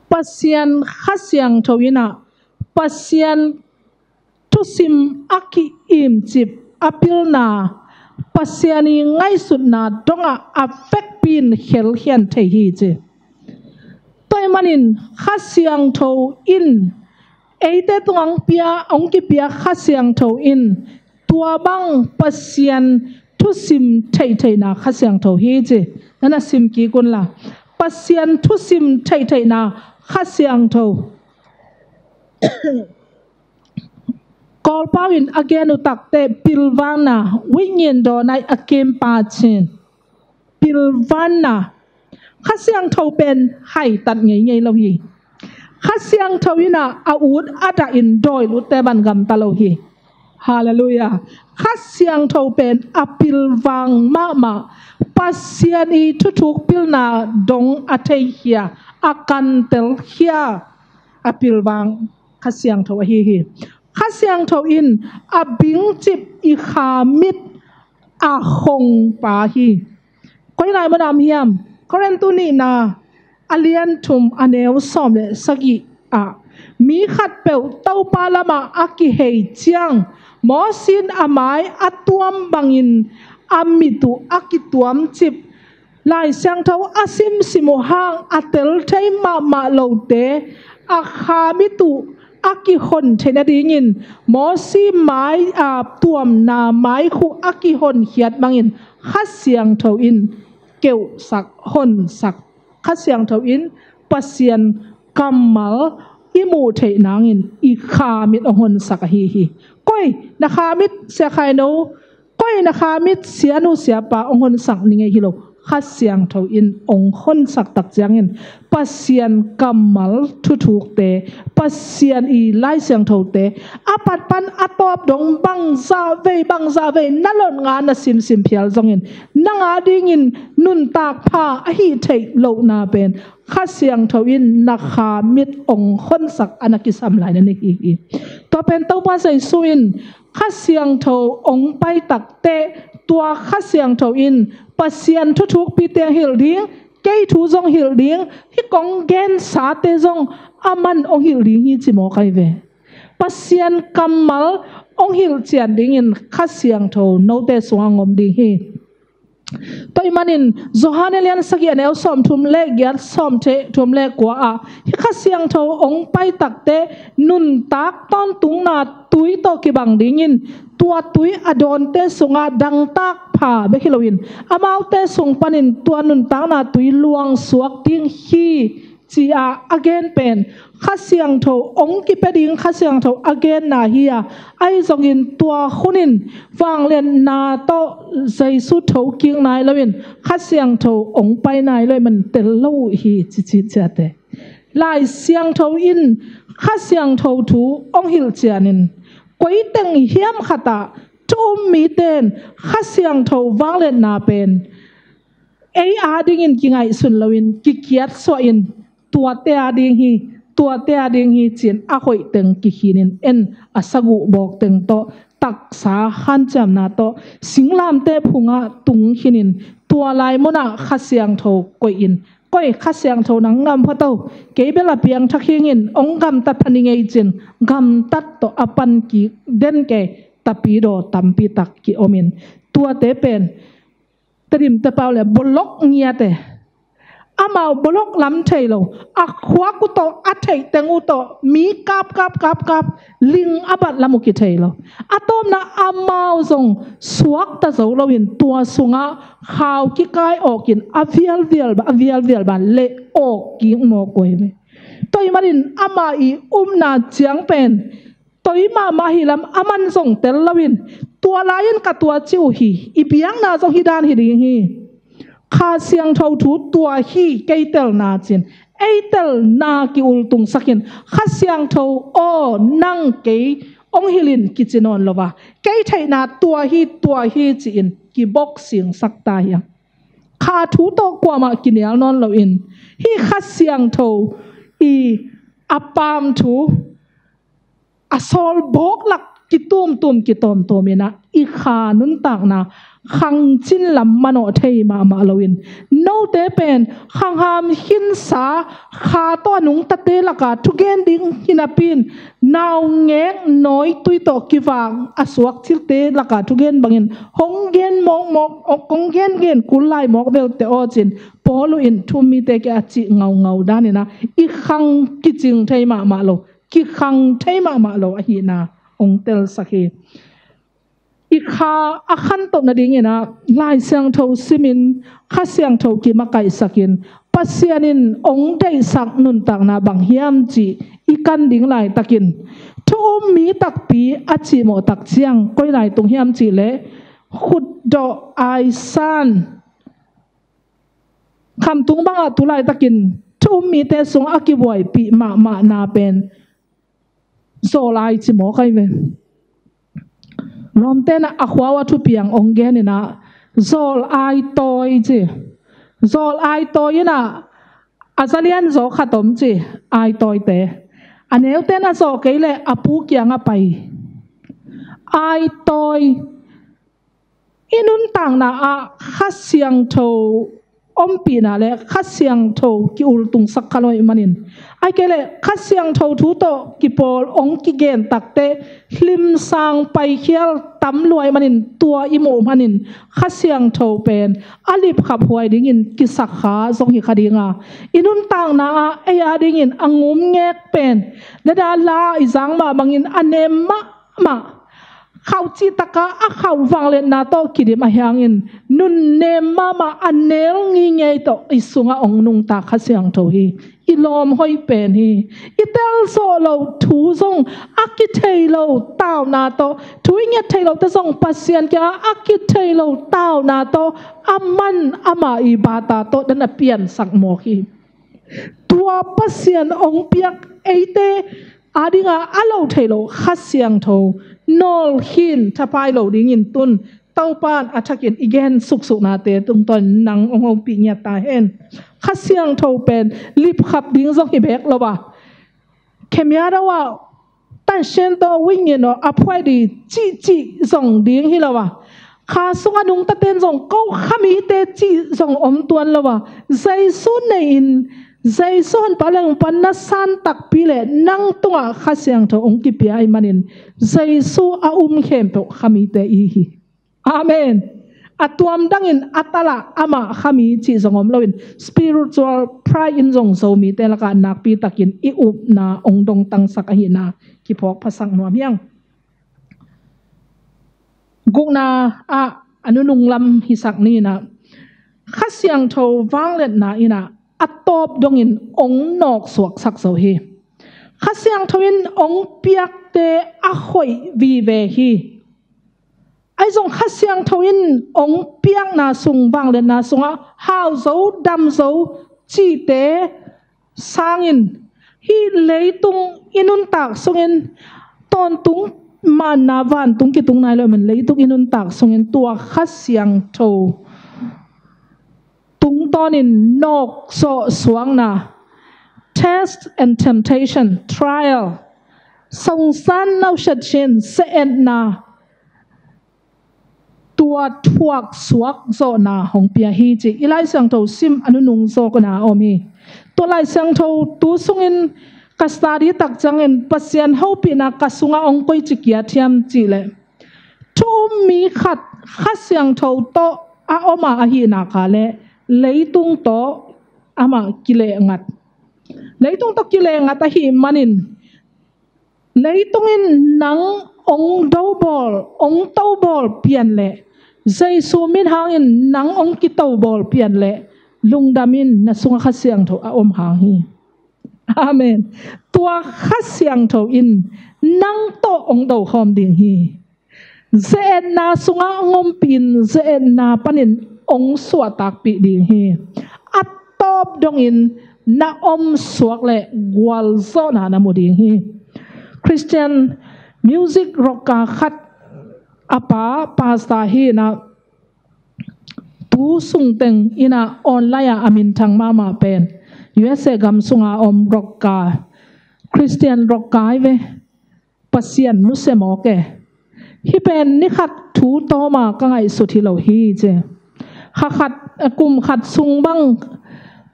Pasian Kha Siangtho in ah Pasian thusim a ki-imcip a pilna, Pasian i ngaihsutna dongah a vekpi in khelkhian thei hi ci. Tua ahih manin Kha Siangtho in eite tungah ong pia, ong kipia Kha Siangtho in tua bang Pasian thusim theihtheihna Kha Siangtho hi ci. Na na sim kik unla, Pasian thusim theihtheihna Kha Siangtho. Kawlpau in a gen uh takteh pilvanna, wingin dawnai a kimpa cin. Pilvanna. Kha Siangtho pen haitat ngeingei lo hi. Kha Siangtho in ah a ut a dah in dawi lutte ban gamta lo hi. Halleluiah. Kha Siangtho pen a pilvang mahmah. Pasian i thuthuk pilna dong a theikhia, a kantelkhia, a pilvang Kha Siangtho ahi hi. Kha Siangtho in a bingcip i kha mit a khongpa hi. Koi lai manam hiam? Korintu nihna a lian thum a neu sawm le sagih ah, mi khatpeuh Topa lamah a kihei ciang, Mosi in a mai a tuam bangin a mit uh a kituamcip, Lai Siangtho a simsim uh hang a tel thei mahmah lote a kha mit uh a kihon theih nadingin Mosi mai a tuamna maikhu a kihonkhiat bangin Kha Siangtho in keuhsak, honsak, Kha Siangtho in Pasian kammal i muh theih nangin i kha mit hong honsak ahi hi. Koi na kha mit, Sia Khaino? Koi na kha mit, Sianu Siapa? Hong honsak ni ngei hi lo. Kha Siangtho in hong honsak tak ciangin Pasian kammal thuthukte, Pasian i Lai Siangthote a pat pan a tawp dong bangzah vei bangzah vei na lot nga na simsim phial zongin nang a dingin nuntak pha ahi theih lohna pen Kha Siangtho in na kha mit hong honsak a na kisam lai na ni hi hi. Tua pen Topa Jesu in Kha Siangtho hong pai takteh tua Kha Siangtho in Pasian thuthukpite hong hilh ding, kei thu zong hilh ding, hih kong gensate zong aman hong hilh ding hi ci mawk ahi ve. Pasian kammal hong hilh cian dingin Kha Siangtho note sungah hong om ding hi. Tua ahih manin Johan a lian sagih a neu sawmthum le giat, sawmthum le kua ah, hih Kha Siangtho hong pai takteh nuntak tawntungna tui tawh kibang dingin tua tui a dawnte sungah dangtak pha bek hi loin amaute sung panin tua nuntakna tui luangsuak ding hi ci-a a gen pen Kha Siangtho hong kipia ding, Kha Siangtho a genna hi a, ahi zongin tua hunin vangliatna tawh Jesu thokik nai loin Kha Siangtho hong pai nai lo ahih man tel lo uh hi ci ci ciate. Lai Siangtho in Kha Siangtho thu hong hilh cianin koi teng hiam khat ah thu um mite in Kha Siangtho vangliatna pen ei a dingin kingaihsun loin kikiatsuah in tuate a ding hi, tuate a ding hi ci-in a hoih teng kikhinin en a saguh bawk teng tawh taksa hanciamna tawh singlamteh phungah tung khinin tua lai munah Kha Siangtho koihin, koi Kha Siangtho nang ngam pha to, kei bel a piangthak hingin hong gamtat pha ni ngei ci-in gamtat tawh a pan kik den kei tapidaw tampi tak kiomin tuate pen Tedim te pau le bolok ngiate. Amau bolok lam thei lo. A khuak uh tawh, a theih teng uh tawh mi kap kap kap kap, ling a bat lam uh kithei lo. A tawpna amau zong suakta zo loin tua sungah khau kikai awkin a vialvial ba, a vialvial ba leh awk kik mawk uh hi ve. Tua ahih manin ama i upna ciang pen toi mahmah hi lam aman zong tel loin tua lai-in ka tua ci uh hi, i biakna zong hi dan hi ding hi. Kha Siangtho thu tua hi kei telna ci-in ei telna ki-ultungsakin Kha Siangtho aw nang kei hong hilhin kici nawn lo a, kei theihna tua hi tua hi ci-in kibok singsak ta hi a. Kha thu tawh kuamah kinial nawn loin hih Kha Siangtho i a paam thu a sawl bawk lak kitumtum kitawmtawm inah i kha nuntakna khangcin lam manawh thei mahmah loin note pen khangham khinsa kha tawh a nungtate laka thugen ding hi napi-in naungek nawitui tawh kivak a suak cilte laka thugen bangin hong gen mawkmawk, hong gengen kul lai mawk belte aw ci-in Paul uh in thu um mite kiang a cih ngaungau daninah i khang kicing thei mahmah lo, kikhang thei mahmah lo ahihna hong telsak hi. I kha a khantoh nadinginah Lai Siangtho simin Kha Siangtho kimakaihsakin Pasian in hong deihsak nuntakna bang hiam cih i kan ding laitakin thu um mi takpi a cihmawh tak ciang koi lai tung hiam cihleh khutdawh aisan khamtung bangah tu laitakin thu um mite sungah a kibuaipih mahmahna pen zawl ai ci mawk ahi ve. Lawmte inah a khua uh a thupiang hong geninah zawl ai tawi ci. Zawl ai tawi inah a zalian zaw khat om ci, ai tawite. A neute in a zawh kei leh a pu kiangah pai. Ai tawi i nuntakna ah Kha Siangtho ompihna le Kha Siangtho ki-ultungsak kha lo ahih manin, ahih kei leh Kha Siangtho thu tawh kipawl hong kigen takteh hlimsang paikhial tam lua ahih manin, tua i muh manin Kha Siangtho pen a lipkhaphuai dingin kisakha zong hi kha ding a, i nuntakna ah ei a dingin a ngumngek pen, na da la i zang mah bangin a nem mahmah, khauh cih taka a khauh vangliatna tawh kidim ahih hangin, nunnem mahmah a nel ngingei tawh i sungah hong nungta Kha Siangtho hi. I lawm hoih pen hi. I tel zawh loh thu zong, a kithei lo tauna tawh, thu i nget theih lohte zong Pasian kiangah a kithei lo tauna tawh, a man ama i bata tawh na na piansak mawk hi. Tua Pasian hong piak eite a dinga a lo thei lo Kha Siangtho nawlkhin thapai lo dingin tun Topa'n a thakin i gen suksuhnate tungtawn nang hong hopih ngiat ta hen. Kha Siangtho pen lipkhap ding zong hi bek lo a, khemia do a, tansien tawh wingin aw a phuai di cihcih zong ding hi lo a, kha sunga nungtaten zong ko khamite cih zong om tuan lo a, Jesu nei-in Jesu honpa lengpan na san takpi le nang tungah Kha Siangtho hong kipia ahih manin, Jesu a um khempeuh khamite i hi. Amen. A tuam dangin a tala amah khami cih zong om loin, spiritual pride in zong Zomite lakah nakpi takin i upna hong dongtangsak ahihna kiphawk phasak nuam hiang. Gukna ah a nunung lam hisak ni inah, Kha Siangtho vangliatna inah a tawp dongin hong nawksuaksak zo hi. Kha Siangtho in hong piakte a hoih vive hi. Ahi zong Kha Siangtho in hong piakna sung, vangliatna sungah hau zo, dam zo cihte sangin, hih leitung i nuntak sungin tawntung manna vantung kitung nai lo ahih manin, leitung i nuntak sungin tua Kha Siangtho tungtawnin nawkzawh suakna, test and temptation, trial, songsan nausiat sin, se-etna, tua thuak suak zawhna hong pia hi ci i Lai Siangtho sim a nunung zawkna a om hi. Tua Lai Siangtho tu sungin ka study tak ciangin Pasian hopihna ka sungah hong koici kiat hiam cih leh, thu um mi khat Kha Siangtho tawh a om a, ahih nak leh leitung tawh amah kilehngat. Leitung tawh kilehngat ahih manin, leitung in nang hong dobawl, hong tobawl pian leh, Jesu min hangin nang hong kitobawl pian leh, lungdam in, na sungah Kha Siangtho a om hang hi. Amen. Tua Kha Siangtho in nang tawh hong dokhawm ding hi. Ze-etna sungah hong ompih in, ze-etna panin hong suahtakpih ding hi. A tawp dongin na om suak leh gualzawhna na mu ding hi. Christian music rocka khat, a pa pastor hi inah, tu sungteng inah online ah a minthang mahmah pen, U S A gam sunga om rocka, Christian rocka hi ve. Pasian nusia mawk e. Hih pen ni khat thu tawma ka ngaihsut hi lo hi ci. Kha khat, kum khat sung bang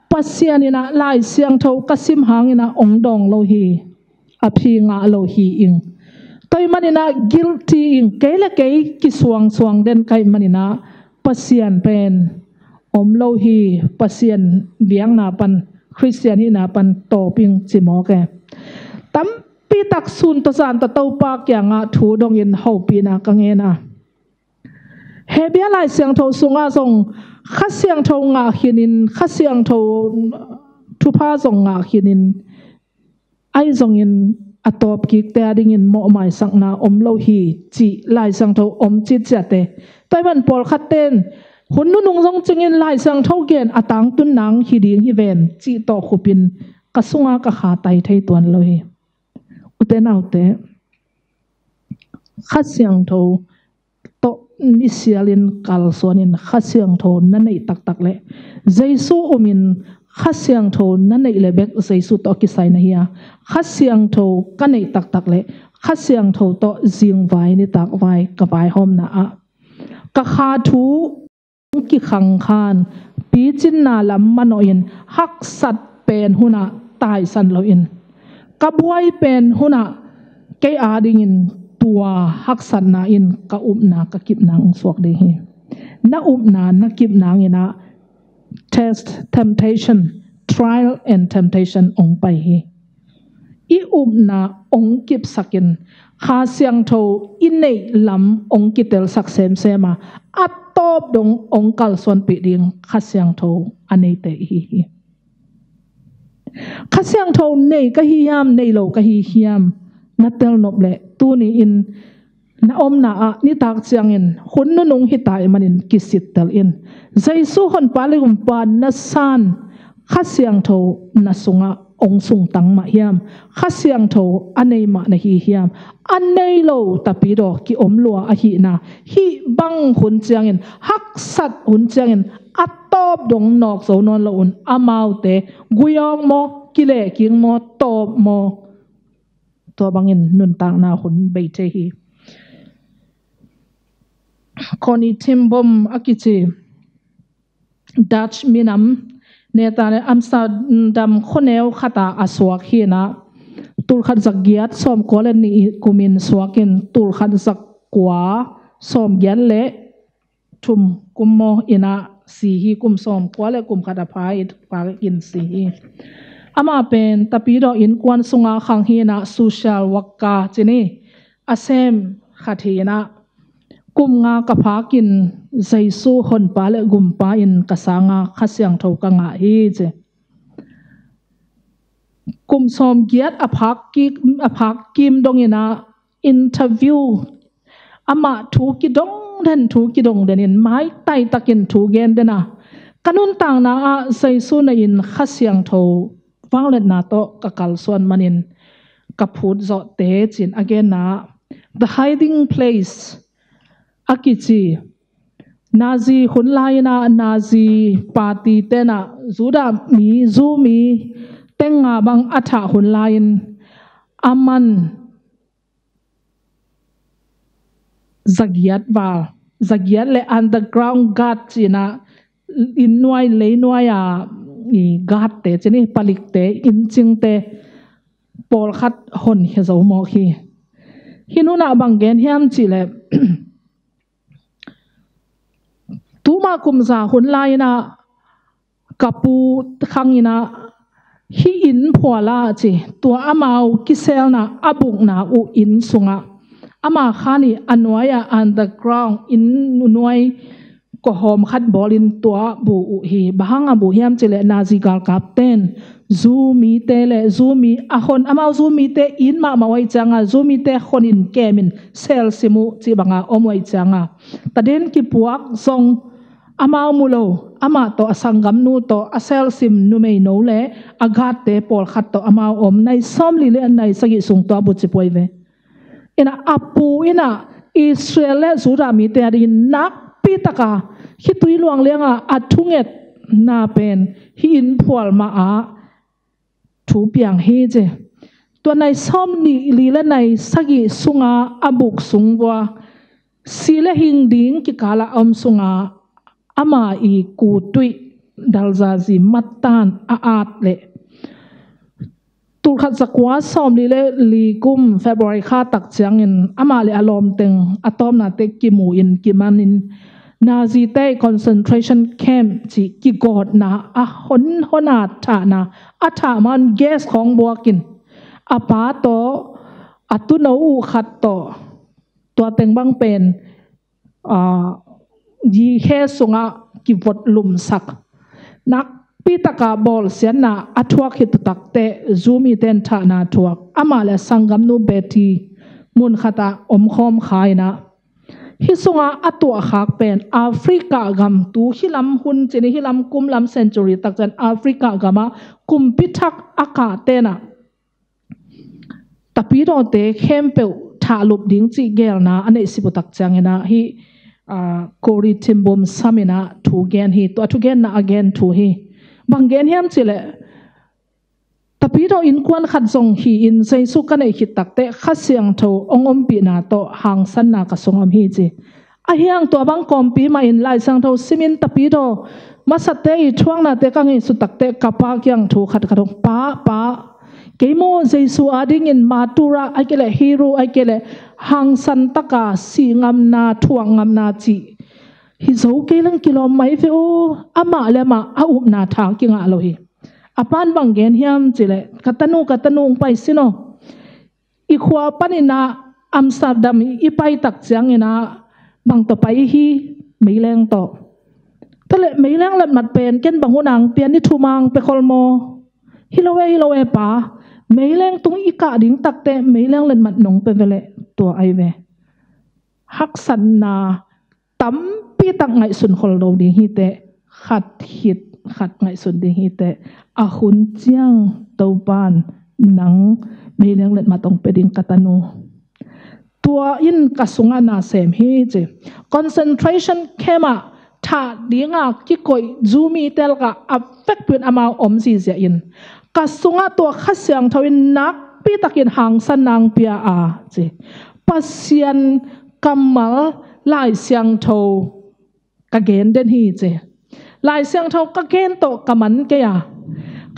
Pasian inah Lai Siangtho ka sim hang inah hong dawng lo hi. A phi ngah lo hi ing. Tua ahih man inah guilty ing, kei le kei kisuangsuang den ka hih man inah Pasian pen om lo hi, Pasian biakna pan, Christian hihna pan tawp ing ci mawk e. Tampi tak sun tawh zan tawh Topa kiangah thu dongin hopihna ka ngen a. Hebrew Lai Siangtho sungah zong Kha Siangtho ngah khinin, Kha Siangtho thupha zong ngah khinin, ahi zongin a tawp kikte a dingin mawhmaisakna om lo hi cih Lai Siangtho om citciate. Tua ahih man pawlkhatte in hun nunung zong cingin Lai Siangtho gen a tangtun nang hi ding hi ven cih tawh khupin ka sungah ka kha tai thei tuan lo hi. Ute naute, Kha Siangtho tawh nisialin kalsuanin Kha Siangtho na neih taktak leh, Jesu umin Kha Siangtho na neih leh bek Jesu tawh kisai na hi a, Kha Siangtho ka neih taktak leh Kha Siangtho tawh zingvai nitakvai ka vaihawmna ah ka kha thu kikhangkhan picinna lam manawhin haksat pen hunah taisan loin ka buai pen hunah kei adingin tua haksatna in ka upna ka kipna hong suak ding hi. Na upna na kipna inah test, temptation, trial and temptation hong pai hi. I upna hong kipsakin Kha Siangtho i neih lam hong kitelsak semsem a, a tawp dong hong kalsuanpih ding Kha Siangtho a neite i hi hi. Kha Siangtho nei ka hi hiam, nei lo ka hi hiam, na telnop leh tuni in na omna ah nitak ciangin hun nunung hi ta ahih manin kisittel in. Jesu honpa le gumpa na san Kha Siangtho na sungah hong sungtang mah hiam, Kha Siangtho a nei mah na hi hiam. A nei lo tapidaw kiom lua ahihna, hih bang hun ciangin, haksat hun ciangin a tawp dong nawk zo nawn lo un, amaute gui awk maw, kilehkik maw, tawp maw, tua bangin nuntakna hun bei thei hi. Connie Ten Boom a kici Dutch minam, neta le Amsterdam khuaneu khata a suak hi inah, tulkhat zagiat sawmkua le nih kumin suakin tulkhat zakua sawmgiat le thum kum maw inah si hi. Kum sawmkua le kum khat a pha i phakin si hi. Amah pen tapidaw innkuan sunga khang hi inah, social worker ci ni, a sem khat hi inah, kum nga ka phakin Jesu honpa le gumpa in ka sanga Kha Siangtho ka ngah hi ci. Kum sawmgiat a phak ki-, a phak kim dong inah interview, amah thu kidong den, thu kidong den in maitai takin thu gen den a, ka nuntakna ah Jesu na in Kha Siangtho vangliatna tawh ka kalsuan manin ka phut zawhte ci-in a genna ah, The Hiding Place a kici, Nazi hun lai inah, Nazi party tenah Judah mi, Jew mi teng nga bang a thah hun lai-in a man zagiat val, zagiat le underground guard ci-inah, inn nuai, lei nuai a i guardte ci ni, palikte, inncingte pawlkhat honkhia zo mawk hi. Hih hun ah bang gen hiam cih leh, tuma kum za hun lai inah ka pu khang inah hih inn phual ah ci, tua amau kiselna a bukna uh inn sungah ama khan i a nuai ah underground inn nuai kawhawm khat bawlin tua bu uh hi. Bang hang a bu hiam cih leh Nazi galkapten Jew mite le Jew mi a hon, amau Jew mite it mahmah uh ahih cianga Jew mite honin kemin selsim uh cih banga om uh ahih cianga, taden kipuak zong amau mu lo, amah tawh a sanggamnu tawh a selsim numeino le a guardte pawlkhat tawh amau om. Nai sawmli le nai sagih sung tua bu ci puai ve. Inah a pu inah Israel le Judah mite adingin nakpi taka khitui luang lianga a thungetna pen hih inn phual mah ah thu piang hi ci. Tua nai sawmli le nai sagih sunga a buk sung vua si le hing ding kikala a om sunga ama i kutuih dalzazi mattan a at leh tulkhat zakua sawmli le li kum February kha tak ciangin amah le a lawmteng a tawpnate kimu in kimanin Nazite concentration camp cih kigawtna a hon hona thahna a thah man gas khawng buakin a pa tawh a tuno uh khat tawh tua teng bang pen aa, yikhe sungah kivot lumsak. Nakpi taka bawlsiatna a thuak hi tutakte Jew miten thahna thuak. Amah le a sanggamnu Betty mun khatah omkhawm kha inah. Hih sungah a tuahkhak pen Africa gam tu hih lam hun cih ni, hih lam kum lam century tak ciang Africa gamah kumpi thak a kah tenah tapidawte khempeuh thahlup ding cih geelna a neih sip uh tak ciangin ah hih, aa, Corrie Ten Boom sam inah thu gen hi. Tua thugenna a gen thu hi. Bang gen hiam cih leh tapidaw innkuan khat zong hi-in Jesu ka neih khit takteh Kha Siangtho hong ompihna tawh hangsanna ka sungah om hi ci. Ahi hang tua bang kawmpi mah in Lai Siangtho simin tapidaw masate i thuaknate ka ngaihsut takteh ka pa kiang thu khat ka dong, "Pa, pa, kei maw Jesu adingin matura ai kei leh hiru ai kei leh hangsan taka si ngamna, thuak ngamna cih hi zo kei leng kilawm mai ve aw, amah le amah a upna tha kingah lo hi." A pan bang gen hiam cih leh, "Ka tanu, ka tanu, hong pai sin aw. I khua panin ah Amsterdam i pai tak ciangin ah bang tawh pai hi, meileng tawh." "Tua leh meileng letmat pen ken bang hun a hong pia, ni thum a hong pia khol maw?" "Hi lo e, hi lo e pa. Meileng tung i kah ding takteh meileng letmat nong pia ve leh tua ai ve." Haksatna tampi tak ngaihsun khol lo ding hi teh, khat khit khat ngaihsun ding hi teh, a hun ciang Topa'n nang meileng letmat hong pia ding, ka tanu. Tua in ka sungah na sem hi ci. Concentration camp ah thah dinga kikoih Jew mite lakah a vekpi in amau om zihziah in, ka sungah tua Kha Siangtho in nakpi takin hangsan nang pia a ci. Pasian kammal Lai Siangtho ka gen den hi ci. Lai Siangtho ka gen tawh ka man kei a.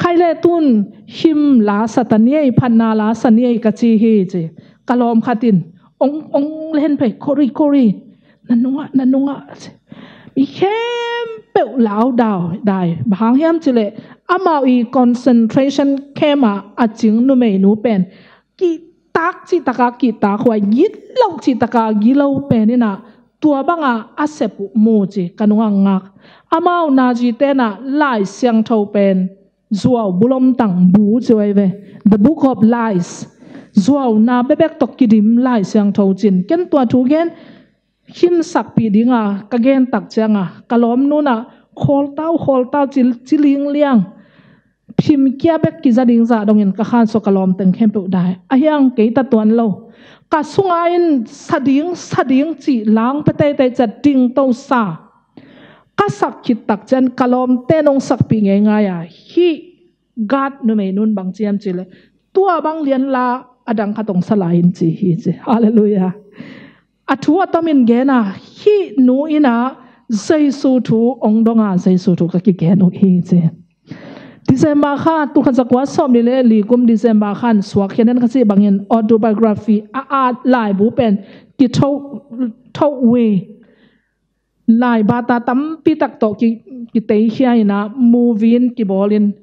Khai le tun hymn la sa ta ni ei, phatna la sa ni ei ka ci hi ci. Ka lawm khat in, "Ong, ong len phei, Kori, Kori. Na nungah, na nungah," ci. Mi khempeuh lau dau dai. Bang hang hiam cih leh, amau i concentration camp ah a cing numeinu pen kihtak cih taka kihtak huai, gilo cih taka gilo pen in ah, tua banga a sep uh mu ci, ka nungah ngak. Amau Nazi te'n ah Lai Siangtho pen zuau bulomtang bu ci uh ai ve. The Book of Lies. Zuauna bekbek tawh kidim Lai Siangtho ci-in. Ken tua thu gen, hymn sakpih dinga ka gen tak cianga ka lawmnu'n ah, "Khawltau, khawltau," ci, ci lingliang. Phim kia bek kiza ding zah dongin ka khansuah, ka lawmteng khempeuh dai. Ahi hang kei ta tuan lo. Ka sunga in sa ding, sa ding cih lang pia teitei ciat dingto sa. Ka sak khit tak ciang ka lawmte'n hong sakpih ngeingai a, hih guard numeinu'n bang ci hiam cih leh, "Tua bang lian la, a dang khat hong sa lai in," ci hi ci. Halleluiah. A thu a tomin gen a, hih nu in ah Jesu thu hong dong a, Jesu thu ka kigen uh hi ci. December kha, tul khat za kua sawmnih le li kum December khan suak khia den ka cih bangin autobiography a, a laibu pen kitho, tho uh hi. Lai bata tampi tak tawh ki, kiteikhia in ah, movie in kibawlin,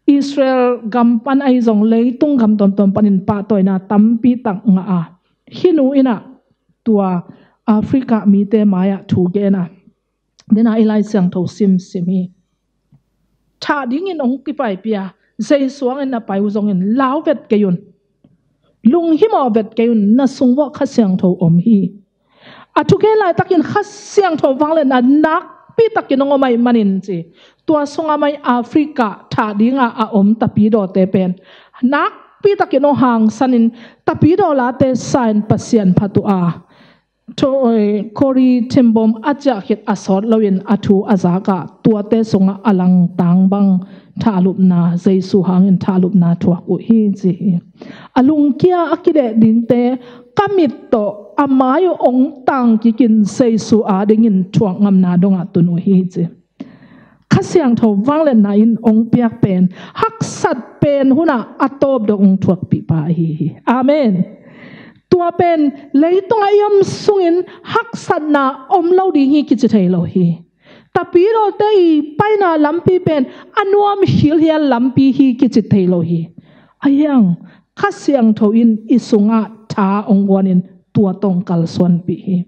Israel gam pan ahi zong leitung gam tuamtuam panin pahtawina tampi tak ngah a. Hih nu in ah tua Africa mite mai-ah thu gen a, den a i Lai Siangtho simsim hi. Thah dingin hong kipaipih a, Jesu hangin na pai uh zongin lau vet kei un. Lunghimawh vet kei un, na sung vuah Kha Siangtho om hi. A thugen laitakin Kha Siangtho vangliatna nakpi takin hong om ahih manin ci. Tua sunga mai Africa thah dinga a om tapidawte pen nakpi takin hong hangsanin tapidaw late sa-in Pasian phat uh a. Tho-, eh, Corrie ten Boom a ciah khit a sawt loin a thu a zak a, tuate sungah a langtang bang thahlupna, Jesu hangin thahlupna thuak uh hi ci hi. A lungkia a kileh dingte ka mit tawh a mai uh hong tang kikin Jesu adingin thuak ngamna dongah tun uh hi ci. Kha Siangtho vangliatna in hong piak pen, haksat pen hunah a tawp dong hong thuakpih pa ahi hi. Amen. Tua pen leitung a i om sungin haksatna om lo ding hi kici thei lo hi. Tapidawte i paina lampi pen a nuam hilhial lampi hi kici thei lo hi. Ahi hang Kha Siangtho in i sungah tha hong guanin tua tawh hong kalsuanpih hi.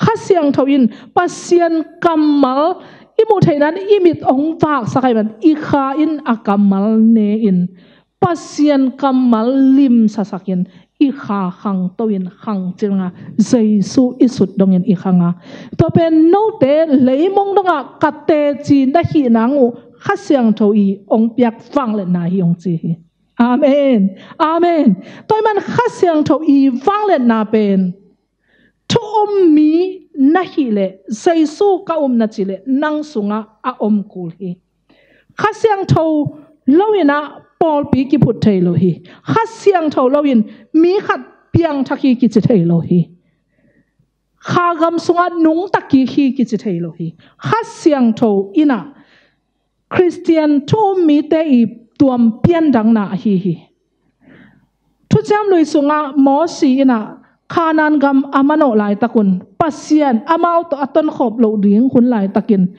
Kha Siangtho in Pasian kammal i muh theihna in i mit hong vaksak ahih manin i kha in a kammal ne-in Pasian kammal limsasakin i kha khangto-in khangcil nga, Jesu i sut dongin i khang a. Tua pen note leimong dongah ka teci na hih nang uh Kha Siangtho i hong piak vangliatna hi hong ci hi. Amen. Amen. Tua ahih man Kha Siangtho i vangliatna pen thu um mi na hih leh Jesu ka um na cih leh nang sungah a om kul hi. Kha Siangtho loin ah pawlpi kiphut thei lo hi. Kha Siangtho loin mi khat piangthak hi kici thei lo hi. Kha gam sungah nungta kik hi kici thei lo hi. Kha Siangtho in ah Khristian thu um mite i tuam pian dangna ahi hi. Thuciam Lui sungah Mosi in ah Kanaan gam a manawh laitakun Pasian amau tawh a tonkhawm loh ding hun laitakin,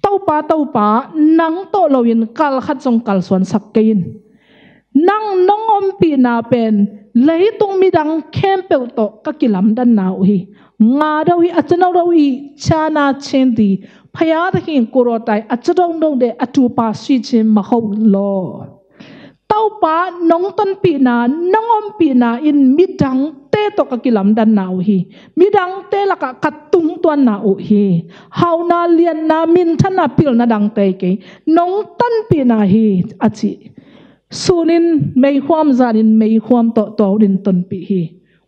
"Topa, Topa, nang tawh loin kal khat zong kalsuansak kei in. Nang nong ompihna pen leitung midang khempeuh tawh ka kilamdanna uh hi. Nga do hi, a cano do hi, chana chenti, phaya da hi, kuro tai, a cadong dong de, a tupa si chi ma ho lo. Topa, nong tonpihna, nong ompihna in midangte tawh ka kilamdanna uh hi. Midangte lakah ka tungtuanna uh hi. Hauhna, liatna, minthanna, pilna dangte kei. Nong tonpihna hi," a ci. Sunin meikhuam, zanin meikhuam tawh tua uh in tonpih hi.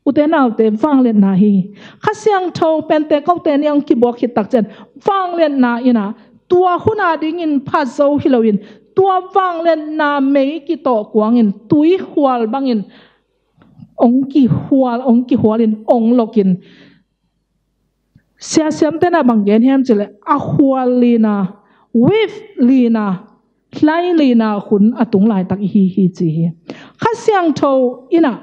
Ute naute, vangliatna hi. Kha Siangtho Pentecost ni ang kibuak khit takciang vangliatna in ah tua hun a dingin pha zo hi loin, tua vangliatna mei kitawh kuangin tuikhual bangin ong kikhual, ong kikhualin ong lokin, Sia Siamte in ah bang gen hiam cih leh, a khual lina, wave lina, hlai lina hun a tung laitak i hi hi ci hi. Kha Siangtho in ah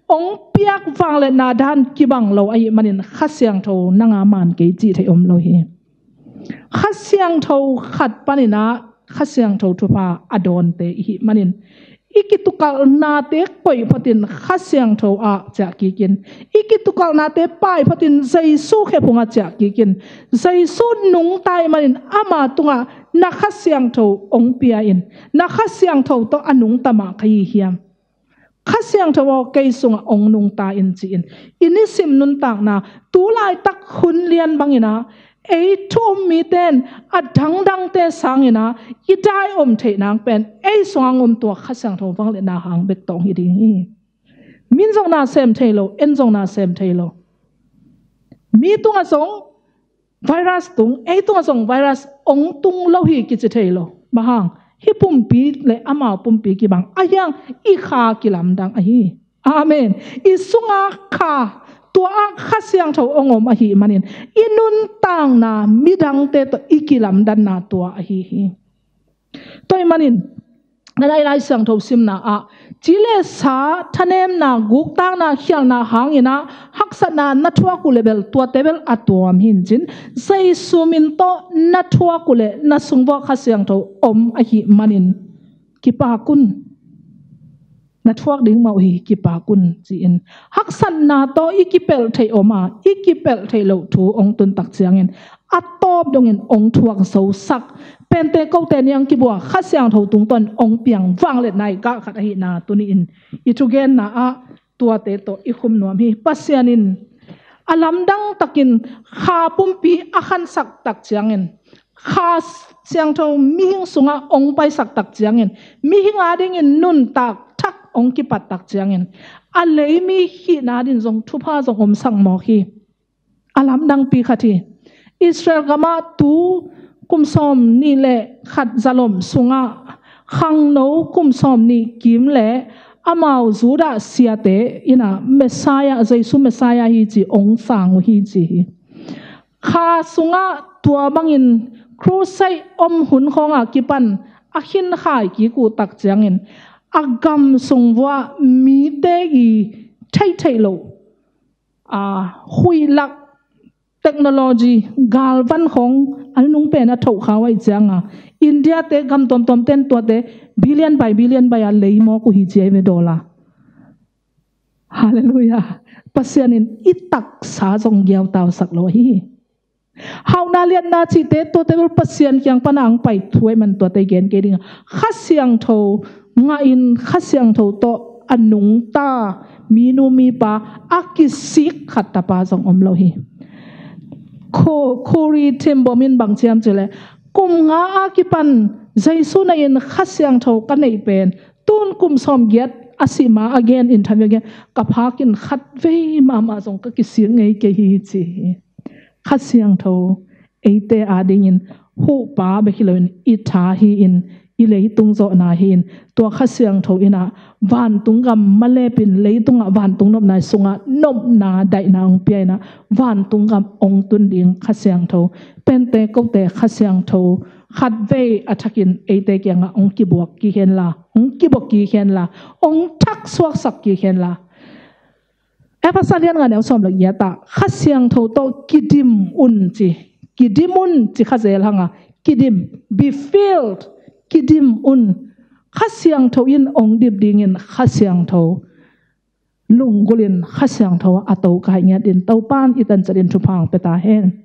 ong piak vangliatna dan kibang lo ahih manin Kha Siangtho nang a man kei cih theih om lo hi. Kha Siangtho khat panin ah Kha Siangtho thupha a dawnte i hih manin, i kitukalhnate koih photin Kha Siangtho ah ciah kikin, i kitukalhnate pai photin Jesu khephung ah ciah kikin, Jesu nungta i hih manin ama tungah na Kha Siangtho ong pia in, na Kha Siangtho tawh a nungta mah ka hi hiam? Kha Siangtho aw, kei sungah ong nungta in ci-in i nisim nuntakna, tu laitak hun lian bangin ah ei thu um mite in a dangdangte sangin ah i dai om theih nang pen ei sungah ong om tua Kha Siangtho vangliatna hang bek tawh ong hi ding hi. Min zong na sem thei lo, en zong na sem thei lo. Mi tungah zong virus tung, ei tungah zong virus ong tung lo hi kici thei lo. Bang hang, hih pumpi le amau pumpi kibang a hiang i kha kilamdang ahi. Amen. I sunga kha, tua ah Kha Siangtho ong om ahih manin i nuntakna midangte tawh i kilamdanna tua ahi hi. Tua ahih manin, na nai Lai Siangtho simna ah, ci le sa, thanemna, guktakna, khialhna hangin ah haksatna na thuak uh le bel tuate bel a tuam hi in cin, Jesu min tawh na thuak uh le na sung vuah Kha Siangtho om ahih manin kipak un. Na thuak ding mah uh hi, kipak un ci-in. Haksatna tawh i kipelh theih om a, i kipelh theih loh thu ong tun tak ciangin a tawp dongin ong thuak zosak, Pentecost ni ang kibuak Kha Siangtho tungtawn ong piang vangliatna i gah khat ahihna tuni-in i thugenna ah tuate tawh i khum nuam hi. Pasian in a lamdang takin kha pumpi a khansak tak ciangin, Kha Siangtho mihing sungah ong paisak tak ciangin, mihing a dingin nuntak thak ong kipat tak ciangin, a leimi hihna ding zong thupha zong omsak mawk hi. A lamdangpi khat hi. Israel gamah tu kum sawm nih le khat zalom sungah khangno kum sawm nih kim le amau Judah siate in ah Messiah, Jesu Messiah hi ci ong sang uh hi ci hi. Kha sungah tua bangin crusade om hun khawngah kipan a khinkhai kik uh tak ciangin a gam sung vuah mite i theihtheih loh, a, huih lak, technology, galvan khawng an nung pen a thoh kha uh ahih cianga India te gam tuamtuam ten tuate billion by billion by a lei mawk uh hi ci ahi ve, dollar. Halleluiah. Pasian in i taksa zong giautausak lo ahi hi. Hauhna, liatna cihte tuate bel Pasian kiang pana ang pai thu ahih man tuate gen kei ding a, Kha Siangtho ngahin Kha Siangtho tawh a nungta minu mipa a kisik khat tapa zong om lo hi. Ko-, Corrie ten Boom in bang ci hiam cih leh, kum nga a kipan Jesu na in Kha Siangtho ka neih pen tun kum sawmgiat a sih ma a gen, interview a gen, ka phak in khat vei mahmah zong ka kisik ngei kei hi ci hi. Kha Siangtho eite a dingin huhpa bek hi loin i tha hi-in, i leitung zawhna hi in, tua Kha Siangtho in ah vantung gam malepin leitungah vantung nopna sungah nopna daihna hong pia in ah vantung gam hong tun ding Kha Siangtho. Pentecost Kha Siangtho khatvei a thakin eite kiangah hong kibuak kik hen la, hong kibuak kik hen la, hong thaksuaksak kik hen la. Efesa lian nga neu sawm le giat ah Kha Siangtho tawh kidim un ci. Kidim un ci kha zel hang a, kidim, be filled, kidim un. Kha Siangtho in hong dim dingin Kha Siangtho lunggulh in Kha Siangtho a to kai ngiat in Topa'n i tancel in thupha hong pia ta hen.